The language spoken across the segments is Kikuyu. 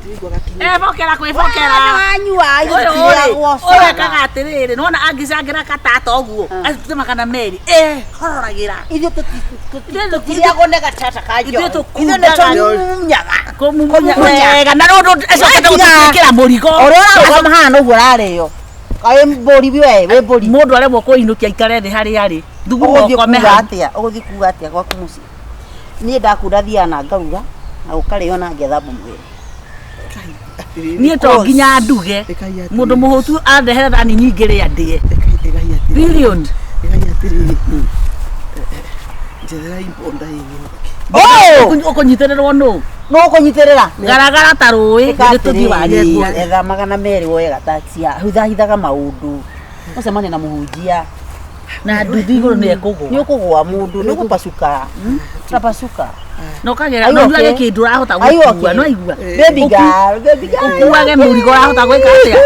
Tũtirigua gakinya. Ebokera kwĩbokera. Wanyua Ũyũ rĩ, ũyũ ekaga atĩrĩrĩ, nĩwona angĩcangĩra katata ũguo, atute 200, eh, hororagĩra. Ithuĩ tũtirĩagwo nĩ gatata ka Ithuĩ njohi. tũkundaga. Ithuĩ nĩtũmumunyaga. Kũmumunya Kũmumunya. wega, na rũndũ acokete Watiga. gũtũĩkĩra mũrigo. Ũrĩa ũrarũgama haha noguo ũrarĩo. Kaĩ mbũri we, wĩ mbũri. Mũndũ aremwo kũinũkia aikare thĩ harĩa arĩ. Thugu Ũgũthiĩ ũkome kuga hau. atĩa? Ũgũthiĩ kuga atĩa gwaku mũciĩ? Niĩ ndakunda thiaga na ngaruga na gũkarĩo na ngethamba mwĩrĩ. Niĩ to nginya nduge. Ĩkai atĩrĩrĩ. Mũndũ mũhũtu andehere thani nyingĩ rĩa ndĩe. Ĩkai atĩrĩrĩ. Period. Ĩkai atĩrĩrĩ. Njetherai mbonda ĩnyũke. Oh! Ũkũnyitĩrĩrwo nũ? Nũ ũkũnyitĩrĩra? Garagara ta rũĩ, Ĩka githĩ tũthiĩ atĩrĩrĩ, warie. etha 200 woe gataxi haha. Hithahithaga maũndũ. Ũcemanie na mũhunjia. Na nduthi igũrũ nĩ ekũgũa. Nĩ ũkũgũa mũndũ, nĩ ũgũpacuka. Ũtapacuka. Na ũkagera Are you no ũnyuage okay? kĩndũ ũrahota Are you gũkua, okay? no aigua. Baby girl, baby girl. Ũkuage mũrigo ũrahota gwĩka atĩa?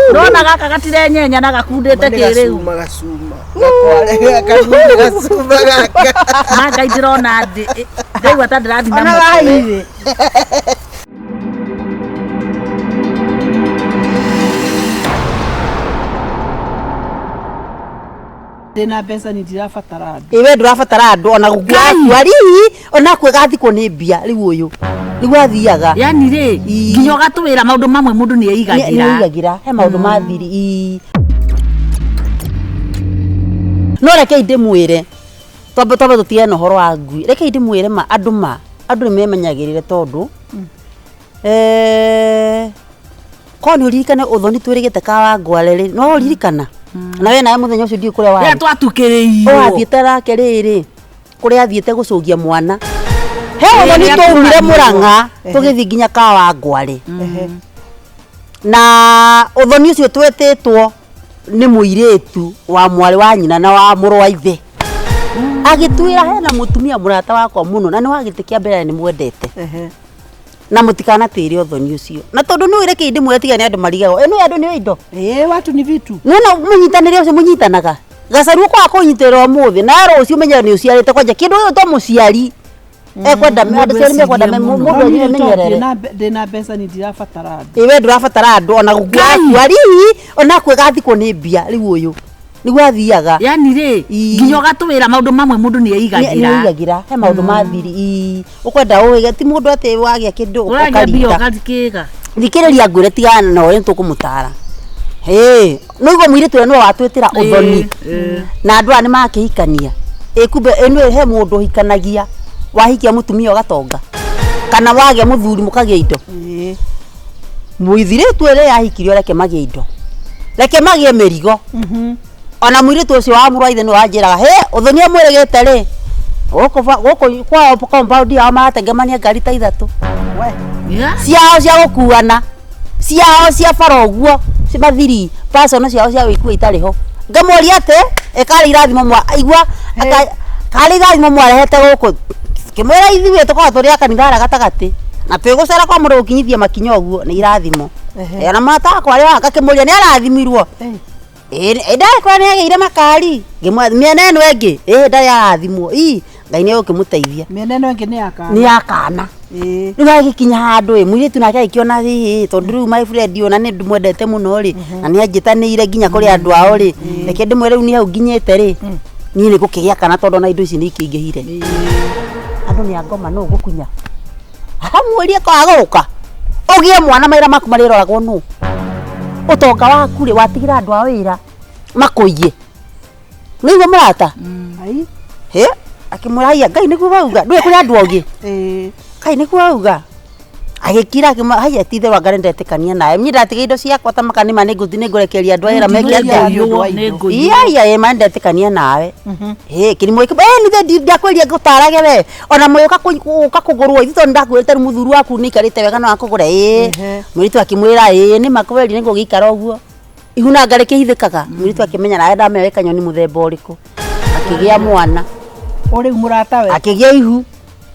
Ndona gaka gatirenyenya na gakundĩte Nĩ kĩrĩu. gacuma gacuma. Gakware gakunde gacuma gaka. Ma Ngai ndĩrona ndĩ ndaigua ta ndĩrathiĩ na Ona mũtwe. wahirĩ. Ndĩna mbeca ni ndirabatara andũ. Ĩ we ndũrabatara andũ ona gũkua akua rĩu ona akua gathikwo nĩ mbia rĩu ũyũ nĩguo athiaga. Yani rĩ, Ii. nginya ũgatwĩra maũndũ mamwe mũndũ nĩ eigagĩra. Nĩaigagĩra he maũndũ ma thiri ii. No rekei ndĩmwĩre twambe twambe tũtigane na ũhoro wa ngui rekei ndĩmwĩre ma andũ ma andũ nĩ memenyagĩrĩre tondũ eh, korwo nĩ ũririkane ũthoni twĩrĩgĩte ka wa ngware rĩ no ũririkana na we nawe mũthenya ũcio ndiũĩ kũrĩa Rĩrĩa warĩ twatukĩrĩirwo. ũrathiĩte nake rĩrĩ kũrĩa athiĩte gũcũgia mwana he Ĩĩ, ũthoni rĩrĩa twaumire tũrarirwo. Mũrang'a tũgĩthiĩ nginya ka wa ngware na ũthoni ũcio twetĩtwo nĩ mũirĩtu wa mwarĩ wa nyina na wa mũrũ wa ithe agĩtwĩra hena mũtumia mũrata wakwa mũno na nĩ wa gĩtĩ kĩa mbere na nĩ mwendete na mũtikanatĩre ũthoni ũcio na tondũ nĩ ũreke ndĩmwĩre tiga nĩ andũ marigagwo ĩ nĩ andũ nĩ indo Ĩĩ watu ni vitu. nona mũnyitanĩre ũcio mũnyitanaga gacaru kwaga kũnyitĩrĩra ũmũthĩ na rũciũ ũmenye nĩ ũciarĩte kwanja kĩndũ gĩgwĩtwo mũciari ekwenda Mũndũ andũ aciari mekwenda ecirie mũno. mũndũ No niĩ tondũ emenyerere ndĩna mbeca ni ndirabatara andũ. ĩ we ndũrabatara andũ ona gũkua akua rĩu ona akua gathikwo nĩ mbia rĩu ũyũ nĩguo athiaga Yani rĩ, Ii. nginya ũgatwĩra maũndũ mamwe mũndũ nĩ eigagĩra. nĩaigagĩra he maũndũ ma thiri ii ũkwenda ũwĩge ti mũndũ atĩ wagĩa kĩndũ Ũragĩa mbia ũkarita ũgakĩga. thikĩrĩria ngwĩre tigana na ũrĩa nĩtũkũmũtara hĩ nĩguo mũirĩtu ũrĩa nĩwe watwĩtĩra ũthoni na andũ aya nĩmakĩhikania ĩ kumbe ĩno he mũndũ ũhikanagia wahikia mũtumia ũgatonga kana wagĩa mũthuri mũkagĩa indo Ĩĩ. mũithirĩtu ĩrĩa yahikirio reke magĩe indo reke magĩe mĩrigo ona mũirĩtu ũcio wa mũrũ wa ithe nĩwe wanjĩraga he ũthoni amwĩrĩgĩte rĩ gũkũ gũkũ kwao compound yao maratengemania ngari ta ithatũ We. Yeah. ciao cia gũkuana ciao cia bara ũguo ci mathiri personal ciao cia wĩkua itarĩ ho ngamũria atĩ ĩkarĩ irathimo mwa igua karĩ irathimo mwarehete gũkũ kĩmwĩra ithuĩ tũkoragwo tũrĩ a kanitha harĩa gatagatĩ na twĩgũcera kwa mũndũ gũkinyithia makinya ũguo nĩ irathimo Ehe. Eh, ona mũrata wakwa arĩa ngakĩmũria nĩ arathimirwo Ĩĩ. ndakora nĩ agĩire makari ngĩmwĩra mĩena ĩno ĩngĩ ĩ ndarĩ arathimwo ii ngai nĩ egũkĩmũteithia Mĩena ĩno ĩngĩ nĩ ya kana. nĩ ya kana Ĩĩ. rĩu agĩkinya handũ ĩ mũirĩtu nake agĩkĩona ĩ tondũ rĩu my friend ona nĩ ndĩmwendete mũno rĩ na nĩ anjĩtanĩire nginya kũrĩ andũ ao rĩ reke ndĩmwĩre rĩu nĩ hau nginyĩte rĩ niĩ nĩ ngũkĩgĩa kana tondũ ona indo ici nĩ ikĩingĩhire andũ nĩ angoma nũ ngũkunya amwĩrie kwaga gũka ũgĩe mwana mawĩra maku marĩroragwo nũ ũtonga waku rĩ watigĩra andũ a wĩra makũiye nĩguo mũrata Ai. hĩ akĩmwĩra haiya ngai nĩguo wauga ndũĩ kũrĩ andũ ogĩ Ĩĩ. kai nĩguo wauga agĩkira akĩmwĩra haiya ti itherũ anga nĩndetĩkania nawe niĩ ndatiga indo ciakwa ta maka nĩma nĩngũthiĩ nĩngũrekereria andũ a wĩra meke atĩa Nĩngũiywo, nĩngũiywo. iya iya ma ndetĩkania nawe ĩ kĩrimũ gĩkĩ ĩ nithe ndakwĩria ngũtarage we ona mũyũ ũka kũgũrwo ithuĩ tondũ ndakwĩrĩte rĩu mũthuri waku nĩ aikarĩte wega no akũgũre ĩ Ehe. mũirĩtu akĩmwĩra ĩ nĩ ma kweri nĩngũgĩikara ũguo ihu na ngarĩ kĩhithĩkaga mũirĩtu akĩmenya nawe ndamenya wĩ kanyoni mũthemba ũrĩkũ akĩgĩa mwana O rĩu mũrata we. akĩgĩa ihu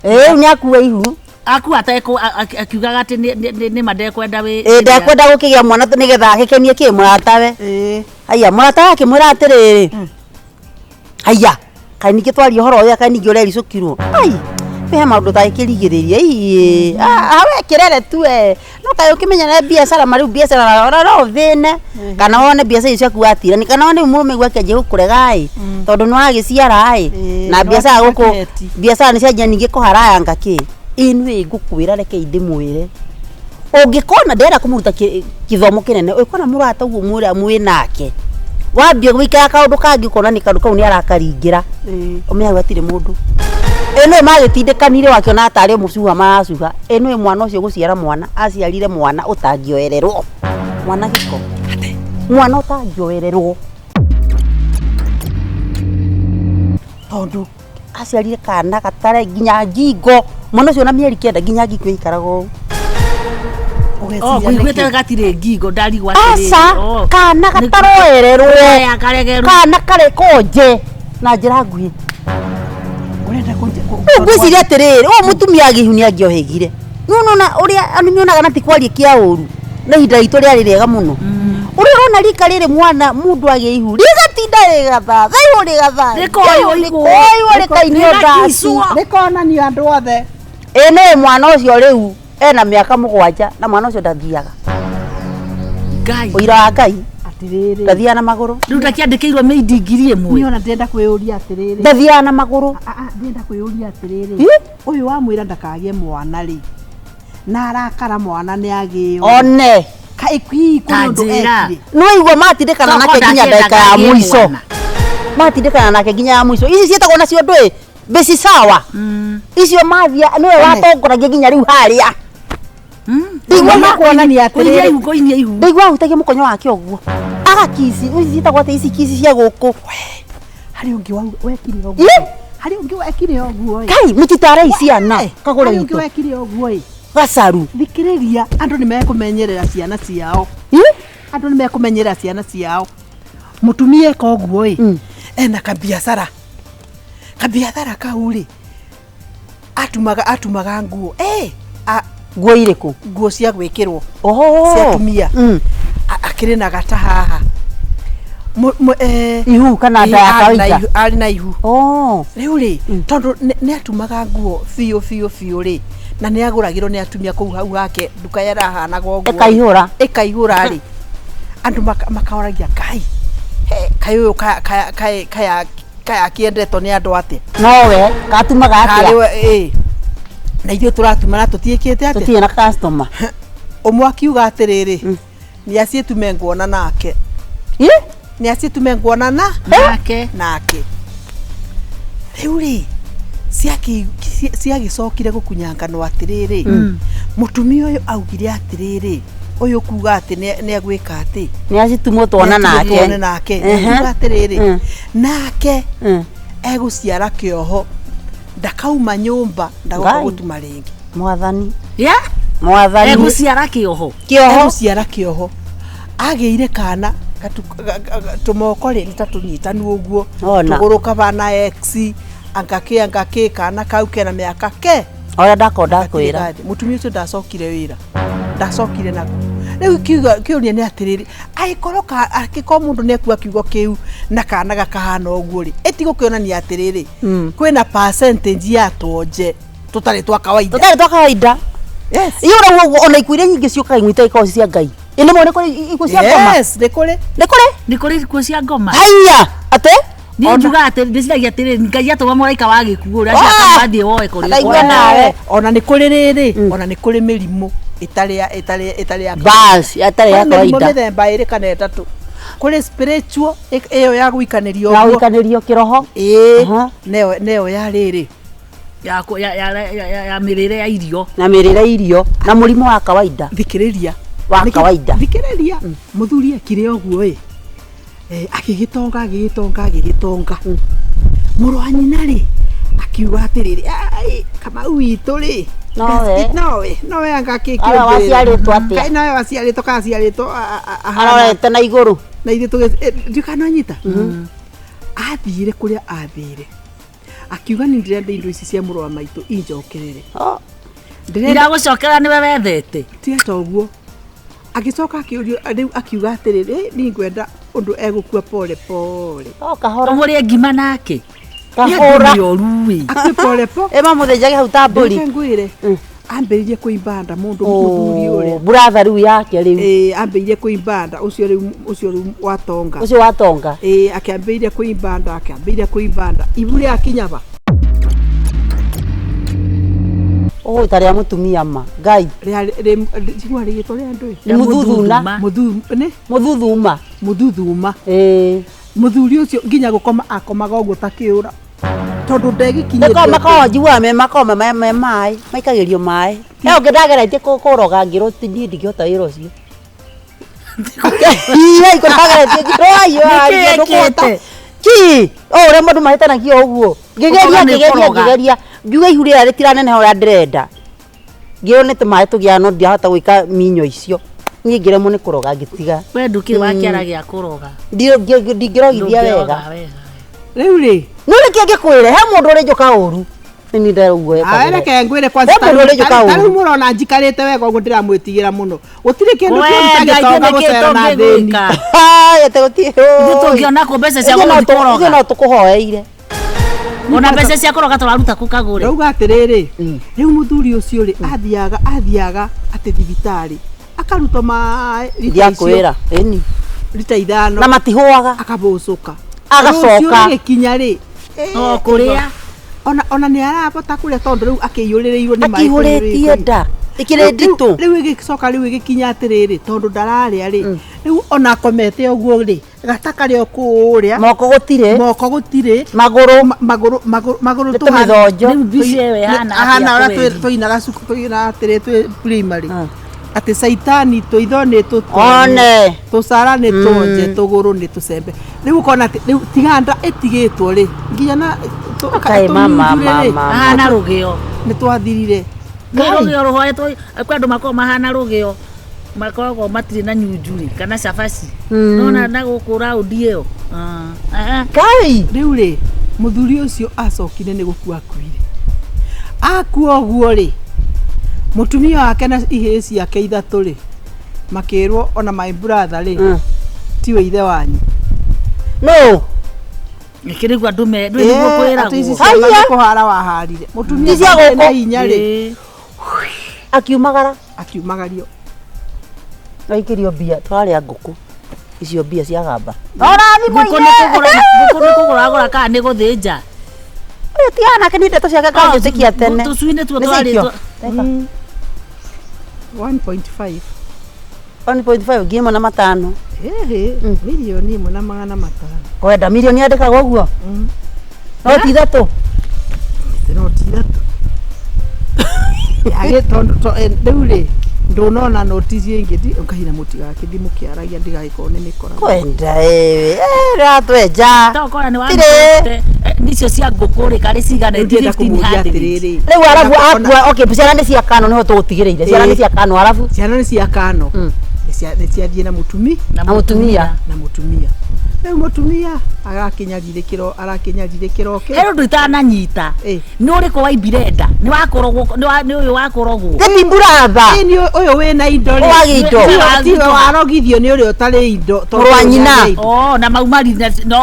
ĩ rĩu nĩ akua ihu Akua atekũ akiugaga atĩ nĩ ma ndekwenda wĩ. ĩ ndekwenda gũkĩgĩa mwana nĩgetha agĩkenie kĩ mũratawe Ĩĩ. haiya mũratawe akĩmwĩra atĩrĩrĩ haiya kaĩ ningĩ twaria ũhoro ũyũ kaĩ ningĩ ũrericũkirwo ai He maũndũ ũtangĩkĩrigĩrĩria ii we kĩrere tu we no kaĩ ũkĩmenyere biacara ma rĩu biacara ona no ũthĩne kana wone biacara icio ciaku watirani kana wone mũrũme gwake anjie gũkũrega ĩ tondũ nĩ wagĩciara ĩ Ĩĩ, na nĩ biacara watuĩka gũkũ kĩheti. biacara nĩ cianjia ningĩ kũharayanga kĩ ĩnĩ ngũkwĩra reke ndĩmwĩre ũngĩkona ndĩrenda kũmũruta kĩthomo kĩnene ũngĩkona mũrata ũguo mwĩra mwĩ nake wambia gũikara kaũndũ kangĩ ũkona nĩ kaũndũ kau nĩ arakaringĩra ũmenye hau hatirĩ mũndũ ĩno magĩtindĩkanire wakĩona tarĩ mũcuha maracuha ĩno mwana ũcio gũciara mwana aciarire mwana ũtangĩoererwo mwana gĩko mwana ũtangĩoererwo tondũ aciarire kana gatare nginya ngingo mwana ũcio na mĩeri 9 nginya ngingo ĩikaraga ũũ Oh, ngũiguĩte gatirĩ ngingo ndarigwo atĩrĩrĩ. aca Oh. kana gataroererwo Aya, karegeru. kana kare konje na njĩra nguhĩ Ũrenda rĩu ngwĩciria atĩrĩrĩ ũyũ mũtumia agĩihu nĩ angĩohĩgire nĩũnona ũrĩa andũ nyonaga na ti kwaria kĩa ũru na ihinda ritũ rĩarĩ rĩega mũno ũrĩa ũrona rika rĩrĩ mwana mũndũ agĩa ihu rĩgatinda rĩgathathaiwo rĩgathathaiwo Rĩkoywo igũrũ. rĩkoywo rĩkainio ndaci Rĩgakicwo. Rĩkonanio andũ othe. ĩ nĩ mwana ũcio rĩu ena mĩaka 7 na mwana ũcio ndathiaga Ngai. ũira wa Ngai Atĩrĩrĩ. ndathiaga na magũrũ Rĩu ndakĩandĩkĩirwo mĩindi 1000. Niĩ ona ndĩrenda kwĩyũria atĩrĩrĩ. ndathiaga na magũrũ Ah, ah, ndĩrenda kwĩyũria atĩrĩrĩ. Ĩ? Ũyũ wamwĩra ndakagĩe mwana rĩ. Na arakara mwana nĩ agĩo. one Kaĩ hihi Ta kũrĩ ũndũ njĩra. ekire. nĩwaigua matindĩkana Soko nake nginya ndakĩendaga ndagĩka ya agĩe mũico mwana. matindĩkana nake nginya ya mũico ici ciĩtagwo nacio ndũĩ mbĩci sawa icio mathia nĩwe watongoragia nginya rĩu harĩa Ndaigua Nĩ kuonania Kũinia atĩrĩrĩ. ihu, kũinia ihu. ndaigua ahutagia mũkonyo wake ũguo agakici ici ciĩtagwo atĩ ici kici cia gũkũ Harĩ ũngĩ wekire Ĩ? ũguo. Harĩ ũngĩ wekire ũguo ĩ. kai mũtitarei ciana kagũre Harĩ ũngĩ itũ wekire ũguo ĩ. gacaru Thikĩrĩria andũ nĩ mekũmenyerera ciana ciao. Ĩ? Andũ nĩ mekũmenyerera ciana ciao. Mũtumia eka ũguo ĩ. Mm. Ena kabiacara. Kabiacara kau rĩ. Atumaga nguo. Eh, nguo irĩkũ nguo cia gwĩkĩrwo. oho Cia atumia. Mm. Akĩrĩ na gata haha. Ihu kana nda ya kawaida Arĩ na ihu. oh Rĩu rĩ, tondũ nĩ atumaga nguo biũ biũ biũ rĩ, na nĩ agũragĩrwo nĩ atumia kũu hau hake nduka yarahanaga ũguo. Ĩkaihũra. Ĩkaihũra rĩ. Andũ makaoragia Ngai. He, kaĩ ũyũ kaya akĩendetwo nĩ andũ atĩa? nowe gatumaga Karĩ atĩa we, ĩ. Na ithuĩ tũratuma na tũtiĩkĩte atĩa? tũtirĩ na customer Ũmwe akiuga atĩrĩrĩ, nĩ aciĩtume nguona nake. Ĩ? Nĩ aciĩtume nguona na Nake. nake. Rĩu rĩ, ciagĩcokire gũkunyanganwo atĩrĩrĩ, mũtumia ũyũ augire atĩrĩrĩ, ũyũ kuga atĩ nĩ egwĩka atĩ. nĩ acitumwo tuona nake Tuone nake. Ehe. Akiuga atĩrĩrĩ, Mm. nake Mm. egũciara kĩoho ndakauma nyũmba ndagoka Ngai. gũtuma rĩngĩ. mwathani Yeah? mwathani Egũciara kĩoho. kĩoho Egũciara kĩoho agĩire kana tũmoko rĩ nĩ ta tũnyitanu ũguo Ona. tũgũrũ kabana x angakĩ angakĩ kana kau kena mĩaka ke ũrĩa ndako ndakwĩra mũtumia ũcio ndacokire wĩra ndacokire naku rĩu kĩũria nĩ atĩrĩrĩ angĩkorwo angĩkorwo mũndũ nĩ ekua kiugo kĩu na kana gakahana ũguo rĩ ĩtigũkĩonania atĩrĩrĩ kwĩna percentage ya twonje tũtarĩ twa kawaida tũtarĩ twa kawaida Yes. iyo ũrauga ũguo ona ikuũ iria nyingĩ ciũkaga imwe ikoragwo ci cia ngai ĩ nĩ nĩ kũrĩ ikuũ cia ngoma Yes, nĩ kũrĩ nĩ kũrĩ Nĩ kũrĩ ikuũ cia ngoma. haiya atĩ Niĩ njugaga atĩ ndĩciragia atĩrĩrĩ Ngai atũma mũraika wa gĩkuũ ũrĩa Ah! athiĩ woe kũrĩ Ndaigua nawe. ona nĩ kũrĩ rĩrĩ ona nĩ kũrĩ mĩrimũ ĩtarĩ ya ĩtarĩ ĩtarĩ ya bas yatarĩ ya Kũrĩ mĩrimũ kawaida mĩthemba ĩrĩ kana ĩtatũ kũrĩ spiritual ĩyo ya gũikanĩrio ya ũguo gũikanĩrio kĩroho ĩĩ Aha. neyo ya rĩrĩ ya ya mĩrĩre ya irio. na mĩrĩre irio na mũrimũ wa kawaida thikĩrĩria Wa Nĩkĩ- kawaida. thikĩrĩria mũthuri ekire ũguo ĩ agĩgĩtonga agĩgĩtonga agĩgĩtonga mũrũ wa nyina rĩ akiuga atĩrĩrĩ "Ai, Kamau witũ rĩ Nowe. nowe nowe anga Arĩa waciarĩtwo atĩa? Kaĩ nowe waciarĩtwo kana aciarĩtwo ahana arorete na igũrũ na ithuĩ tũgĩ ndikananyita athire kũrĩa athire akiuga ni ndĩrenda indo ici cia mũrũ wa maitũ injokerere Oh, ndĩrenda Iragũcokera nĩwe wethete. tiga ta ũguo agĩcoka akĩũrio rĩu akiuga atĩrĩrĩ "Ĩ, niĩ ngwenda ũndũ egũkua pole pole oh, kahora Ũmũrĩe ngima nake. Kahũra. Nĩ oru ĩ. Akue polepo. Ĩ mamũthĩnjage hau ta mbũri. Reke ngwĩre, ambĩrĩrie kũimba nda mũndũ mũthuri ũrĩa. Buratha rĩu yake rĩu. Ĩĩ, ambĩrĩrie kũimba nda ũcio rĩu, ũcio rĩu watonga. Ũcio watonga. Ĩĩ, akĩambĩrĩria kũimba nda, akĩambĩrĩria kũimba nda, ibu rĩakinya ba. Ũgũita rĩa mũtumia ma ngai. Igua rĩgĩtwo rĩa ndũĩ. Nĩ mũthuthuna. Nĩ Mũthuthuma. Mũthuthuma. Ĩĩ. Mũthuri ũcio nginya gũkoma akomaga ũguo ta kĩũra, tondũ ndegĩkinyĩte. Nĩko makoragwo njiguaga me makoragwo me maĩ, maikagĩrio maĩ. He ũngĩ ndageretie kũroga ngĩrwo ti niĩ ndingĩhota wĩra ũcio. Iya, iko ndageretie ngĩrwo aiyo. Nĩkĩ Ndũkũhota. ekĩte? Ki, o ũrĩa mũndũ mahĩtanagia ũguo. Ngĩgeria, Ũkoga nĩ ngĩgeria, kũroga. ngĩgeria. Ngiuga ihu rĩrĩa rĩtiraneneha ũrĩa ndĩrenda. Ngĩrwo nĩ tũmaĩ tũgĩaga no ndiahota gwĩka minyo icio. Niĩ ngĩremwo nĩ kũroga ngĩtiga. We ndũkĩrĩ wa kĩara gĩa kũroga. Ndingĩrogithia wega. Ndũngĩroga wega. Rĩu rĩ. No nĩkĩ ngĩkwĩre he mũndũ ũrĩ njũka ũru. Nĩ niĩ ndĩrauga Awe, ekagĩra. reke ngwĩre kwanza, He mũndũ ũrĩ njũka ta rĩu ũru. mũrona njikarĩte wega ũguo, ndĩramwĩtigĩra mũno, gũtirĩ kĩndũ We, kĩũru ta Ngai, gĩtonga nĩkĩ gũcera na thĩni. tũngĩgwĩka? Haya, te gũtirĩ. Ithuĩ tũngĩona kũ mbeca cia gũthiĩ Ithuĩ kũroga? no tũkũhoeire. Ona mbeca cia kũroga tũraruta kũ kagũre? Ndauga atĩrĩrĩ, rĩu mũthuri ũcio rĩ, athiaga atĩ thibitarĩ akarutwo maĩ rita icio, Ndiakwĩra. Ĩni. rita 5. Na matihũaga. Akabũcũka. Agacoka. Rũciũ rĩgĩkinya rĩ, O kũrĩa. ona nĩ arabota kũrĩa, tondũ rĩu akĩiyũrĩrĩirwo nĩ maĩ. Akĩihũrĩtie nda. Ĩkĩrĩ nditũ. Rĩu ĩgĩcoka, rĩu ĩgĩkinya atĩrĩrĩ, tondũ ndararĩa rĩ, rĩu ona akomete ũguo rĩ, gata karĩ o kũrĩa. Moko gũtirĩ. Moko gũtirĩ. Magũrũ. Magũrũ Nĩ tũmĩthonjo. Rĩu mbica ĩyo ĩhana ahana atĩa ũrĩa kũwendi? tũinaga tũinaga atĩrĩ twĩ primary, atĩ caitani tũitho nĩ tũtonye, One. tũcara nĩ tuonje, tũgũrũ nĩ tũcembe. Rĩu ũkona atĩ rĩu tiga nda ĩtigĩtwo rĩ, nginya na Kaĩ mama, tũnyunjurĩ rĩ, mama. Ahana rũgĩo. Nĩ twathirire. Nĩ rũgĩo rũhoetwo, kwĩ andũ makoragwo mahana rũgĩo, makoragwo matirĩ na nyunjurĩ kana cabaci. Nona na gũkũ raundi ĩyo. Ah, ah. Kai. Rĩu rĩ, mũthuri ũcio acokire nĩ gũkua akuire. Akua ũguo rĩ, mũtumia wake na ihĩĩ ciake ithatũ rĩ, makĩrwo ona my brother rĩ, tiwe ithe wanyu. No. Nĩkĩ rĩu andũ me ndũĩ nĩguo Atĩ ici kwĩragwo. ciana Haiya. nĩ kũhara waharire, mũtumia Ti cia atarĩ na gũkũ. hinya rĩ. Ĩĩ. Akiumagara. Akiumagario. Aikĩrio mbia, tũrarĩa ngũkũ. Icio mbia cia gamba. Ora thimũ Ngũkũ nĩ kũgũra, ngũkũ nĩ kũgũra agũra kana nĩ gũthĩnja? Ũyũ ti anake, nĩ ndeto ciake kanjĩtĩkia tene. Tũcui nĩtuo Nĩ ciaikio? twarĩtwo. 1.5. 1.5, 1,500. Ĩhĩ, 1,500,000. Kwenda milioni yandĩkagwo ũguo? No ti ithatũ. No ti ithatũ. Yagĩ tondũ rĩu rĩ, ndũnona noti icio ingĩ ngai na mũtigakĩthiĩ mũkĩaragia, ndigagĩkorwo nĩ mĩkora. Kwenda ĩĩ, rĩratwenja. Tokora nĩ Tirĩ. wamĩte nicio cia ngũkũ rĩ, karĩ cigana? Rĩu ndĩrenda kũmũria 1500. atĩrĩrĩ. Rĩu arabu akua, okay, ciana nĩ cia kano, nĩho tũgũtigĩrĩire. Ciana nĩ cia kano arabu. Ciana nĩ cia kano. Nĩ ciathiĩ na mũtumi. Na Na mũtumia. Na mũtumia. Rĩu mũtumia arakinyarirĩkĩro, arakinyarirĩkĩro He ũndũ itananyita. Ĩ. Nĩ ũrĩkũ waimbire nda? Nĩ wakũrogwo? Nĩ ũyũ wakũrogwo? Tĩti buratha. Ĩ, nĩ ũyũ wĩna indo rĩ. Wagĩ indo. Tiwe warogithio nĩ ũrĩa ũtarĩ indo, tondũ Mũrũ wa nyina. nĩ indo. Oh, na maumari no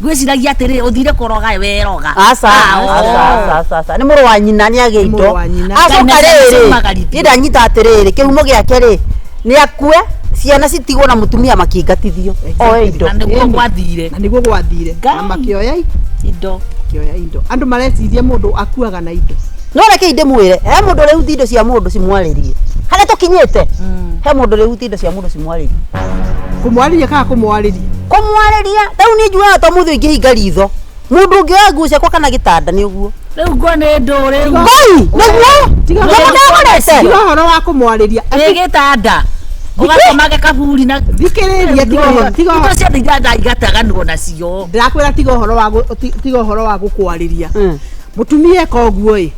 ngwĩciragia atĩrĩ, ũthire kũroga weroga. Aca, Ah, oh. aca, aca, aca. Nĩ mũrũ wa nyina, nĩ agĩ Nĩ indo. mũrũ wa nyina. Acoka Ngai na ciana rĩrĩ, ciumagarithio. niĩ ndanyita atĩrĩrĩ, kĩhumo gĩake rĩ, nĩ akue, ciana citigwo na mũtumia makĩingatithio. Oe indo. Na nĩguo gwathire. Na nĩguo gwathire. Ngai. Na makĩoya indo. Makĩoya indo. Andũ mareciria mũndũ akuaga na indo. No reke ndĩmwĩre, he mũndũ ũrĩhuti indo cia mũndũ cimwarĩrie. Harĩa tũkinyĩte, he mũndũ ũrĩhuti indo cia mũndũ cimwarĩrie. Kũmwarĩria kana kũmwarĩria? Kũmwarĩria. Rĩu niĩ njugaga to mũthĩ ingĩhinga ritho, mũndũ ũngĩoya nguo ciakwa kana gĩtanda nĩ ũguo. Rĩu nguo nĩ ndũ rĩu. Ngai, nĩguo. Tiga Nĩguo ndagorete. Tiga ũhoro wa kũmwarĩria. Ĩ gĩtanda ũgakomage kaburi na Thikĩrĩria, tiga ũhoro, tiga indo ũhoro. ciothe iria igataganwo nacio. Ndĩrakwĩra tiga ũhoro wa tiga ũhoro wa gũkwarĩria. Mũtumia eka ũguo ĩ,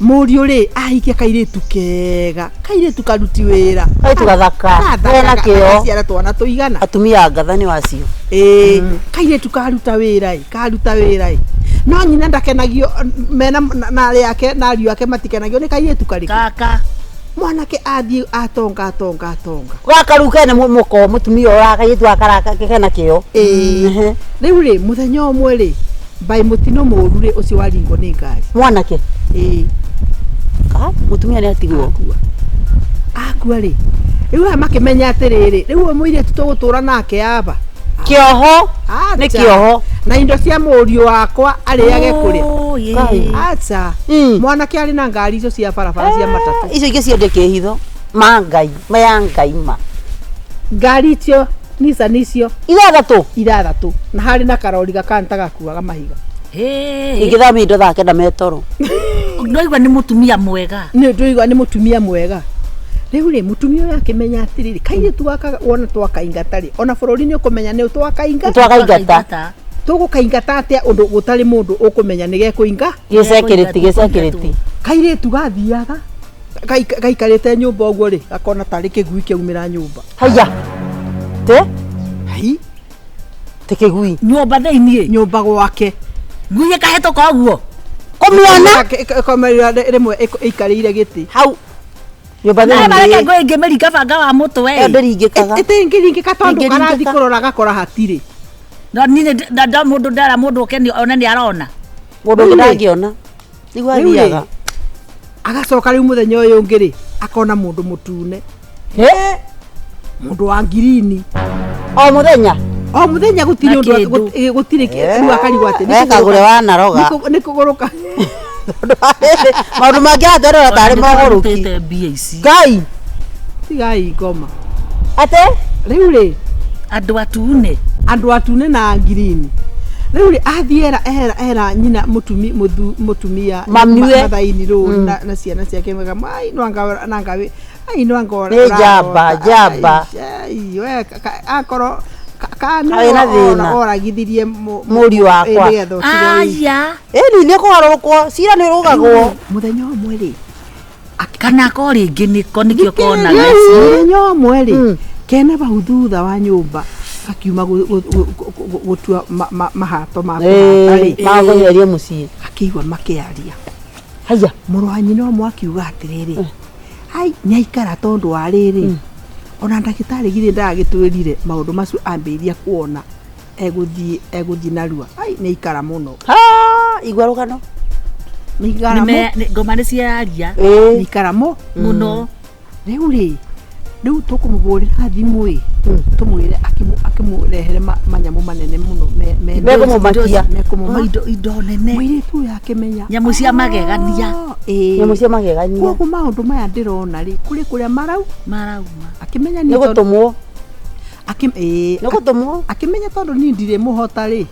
mũriũ rĩ, ahikia kairĩtu kega, kairĩtu karuti wĩra. Kairĩtu gathaka, Gathaka, kena kĩo. Gaciara twana tũigana. Atumia a ngatha nĩ wacio. Ĩĩ, kairĩtu karuta wĩra ĩ, karuta wĩra ĩ, no nyina ndakenagio mena na arĩa ake na ariũ ake matikenagio nĩ kairĩtu karĩkũ. Kaka. Mwanake athiĩ atonga, atonga, atonga. Gaka rĩu kene mũko mũtumia ũyũ kairĩtu gaka kena kĩo. Ĩĩ, rĩu rĩ, mũthenya ũmwe rĩ, By mũtino mũũru rĩ, ũcio waringwo nĩ ngari. Mwanake. Ĩĩ. Ka mũtumia nĩ atigwo. Akua, akua rĩ, rĩu aya makĩmenya atĩrĩrĩ, rĩu ũyũ mũirĩtu tũgũtũra nake aba. Kĩoho. Acha. Nĩ kĩoho. Na indo cia mũriũ wakwa arĩage kũrĩa. Oh, ĩĩ. Kai. Acha. Mwanake arĩ na ngari icio cia barabara cia matatũ. Icio ingĩ ciendie kĩhitho. Ma Ngai, ma ya Ngai ma. Ngari icio Nissan icio 6. 6, na harĩ na karori gakanta gakuaga mahiga. Hĩ. Ingĩthamia indo 9 metoro. Ndwaigua nĩ mũtumia mwega. Nĩ ndũigua nĩ mũtumia mwega. Rĩu rĩ, mũtumia ũyũ akĩmenya atĩrĩrĩ, kairĩtu gaka wona twakaingata rĩ, ona bũrũri nĩ ũkũmenya nĩ twakainga. Twakaingata. Tũgũkaingata atĩa ũndũ gũtarĩ mũndũ ũkũmenya nĩ gekũinga? Gĩcekĩrĩti, gĩcekĩrĩti. Kairĩtu gathiaga gaikarĩte nyũmba ũguo rĩ, gakona tarĩ kĩgui kĩaumĩra nyũmba. Haiya. Te? Hai. Te kĩgui. Nyũmba thĩiniĩ. Nyũmba gwake. Ngui ĩkahĩtũka ũguo. Kũmĩona? Ĩkomerera rĩmwe ĩikarĩire gĩtĩ. Hau. Nyũmba Na thĩiniĩ. mareke ngui ĩngĩmĩringa banga wa mũtwe. Ĩyo ndĩringĩkaga. Ĩtingĩringĩka tondũ Ĩngĩringĩka. karathi kũrora gakora hatirĩ. No niĩ nda mũndũ ndara mũndũ oke one nĩ arona. Mũndũ ũngĩ ndangĩona. Nĩguo Rĩu rĩ, athiaga. Agacoka rĩu mũthenya ũyũ ũngĩ rĩ, akona mũndũ mũtune. He? Mũndũ wa ngirini. O mũthenya? O mũthenya gũtirĩ Na ũndũ kĩndũ. gũtirĩ rĩu akarigwo atĩ nĩ Wekagũre kũgũrũka- wanaroga. nĩ kũgũrũka. Maũndũ mangĩ atwerera tarĩ mogũrũki. Nĩtwarutĩte mbia ici. Ngai. Tigai ngoma. Ate? Rĩu rĩ, Andũ atune. Andũ atune na ngirini. Rĩu rĩ, athiĩ era era era nyina mũtumia Mamiwe. Mathaini rũri na ciana ciake mega ai no anga nanga ai no anga Nĩ njamba, njamba. We akorwo kana Arĩ na thĩna. oragithirie Mũriũ wakwa. nĩgetha ũtige wĩici. Aya. Ĩni nĩ kũgarũrũkwo, cira nĩ ũrũgagwo. Mũthenya ũmwe rĩ, Kana ko rĩngĩ nĩko nĩkĩo konaga. Mũthenya ũmwe rĩ, kena bau thutha wa nyũmba akiuma gũtua mahato ma kũhata rĩ, Magũtherie mũciĩ. akĩigua makĩaria. Haiya. Mũrũ wa nyina ũmwe akiuga atĩrĩrĩ, ai nĩaikara tondũ wa rĩrĩ, ona ndagĩtarĩ githĩ ndagĩtwĩrire maũndũ macio ambĩrĩria kuona egũthiĩ narua. Ai nĩaikara mũno. Ha, igua rũgano. Nĩaikara mũno. Ngoma nĩ ciaria Ĩĩ. Nĩaikara mũno. Rĩu rĩ, rĩu tũkũmũhũrĩra thimũ ĩ, tũmwĩre akĩmũrehere manyamũ manene mũno Mekũmũmakia. Mekũmũmakia. Indo nene. Mũirĩtu ũyũ akĩmenya. Nyamũ cia magegania. Ĩĩ. Nyamũ cia magegania. Koguo maũndũ maya ndĩrona rĩ, kũrĩ kũrĩa Marauma. Akĩmenya Nĩ gũtũmwo. Ĩĩ. Nĩ gũtũmwo. Akĩmenya tondũ niĩ ndirĩ mũhota rĩ,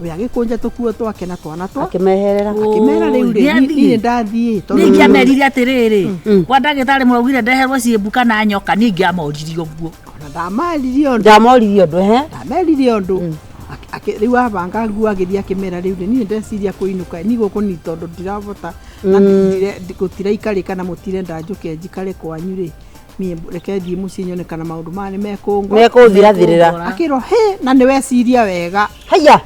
we agĩkũnja tũkuo twake na twana twa. Akĩmeherera. Akĩmera rĩu rĩ, Nĩathiĩ. niĩ ndathiĩ. Tondũ Niĩ ingĩamerire atĩrĩrĩ, kwa ndagĩtarĩ mũraugire ndeherwo ciĩmbu kana nyoka, niĩ ingĩamoririe ũguo. Ona ndamaririe ũndũ. Ndamoririe ũndũ, he? Ndameririe ũndũ. Rĩu abanga nguo agĩthiĩ akĩmera rĩu rĩ, niĩ ndeciria kũinũka, niĩ gũkũ ni tondũ ndirahota, na gũtiraikarĩka na mũtirenda njũke njikare kwanyu rĩ, niĩ reke thiĩ mũciĩ nyone kana maũndũ maya nĩ mekũngora. Mekũthirathirĩra. Akĩrwo, hĩ, na nĩ weciria wega. Haiya.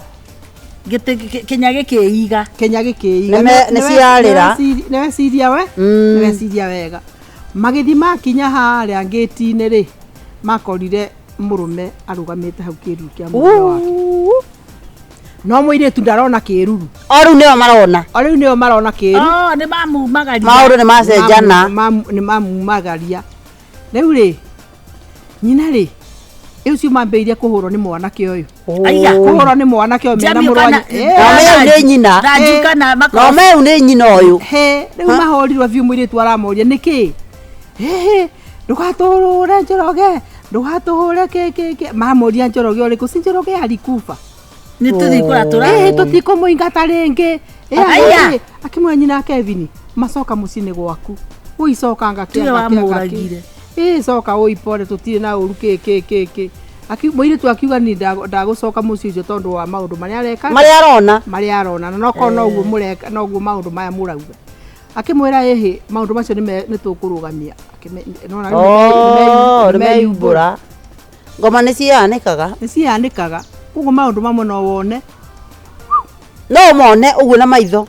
Gĩtĩ kĩnya gĩkĩiga. Kĩnya gĩkĩiga. Nĩ ciarĩra. Nĩ weciria we? Nĩ weciria wega. Magĩthiĩ makinya harĩa ngĩti-inĩ rĩ, makorire mũrũme arũgamĩte hau kĩruru kĩa mũrũme wake. No mũirĩtu ndarona kĩruru. O rĩu nĩo marona. O rĩu nĩo marona kĩruru. Oh, nĩ mamumagaria. Maũndũ nĩ macenjana. Nĩ mamumagaria. Rĩu rĩ, nyina rĩ, ũcio mambĩrĩirie kũhũrwo nĩ mwanake ũyũ. Aya. Kũhũrwo nĩ mwanake ũyũ mena Jamie mũrũ wa kana- nyina. No meu nĩ nyina. Thanju kana No makorobia. meu nĩ nyina ũyũ. He, rĩu mahũrirwo biũ mũirĩtu aramoria nĩkĩ? Hĩhĩ, ndũgatũhũre Njoroge, ndũgatũhũre kĩ kĩ kĩ. Mamoria Njoroge ũrĩkũ? Si Njoroge alikufa. Nĩ tũthiĩ kũrĩa tũra. Ĩhĩ, tũtikũmũingata rĩngĩ. Ĩ, Aya. ĩ, akĩmwĩra nyina Kevin, macoka mũciĩ nĩ gwaku. Ũicokanga Tiwe kĩanga kĩanga kĩ. wamũragire. Ĩ, coka ũipore tũtirĩ na ũru kĩ kĩ kĩ kĩ. Mũirĩtu akiuga niĩ ndagũcoka mũciĩ ũcio tondũ wa maũndũ marĩa areka. Marĩa arona. Marĩa arona. Na nokorwo noguo mũreka, noguo maũndũ maya mũrauga. Akĩmwĩra ĩhĩ, maũndũ macio nĩ tũkũrũgamia. Nona rĩu Oh, nĩ nĩ meyumbũra. Ngoma nĩ cianĩkaga. Nĩ cianĩkaga. Koguo maũndũ mamwe no wone. No mone ũguo na maitho.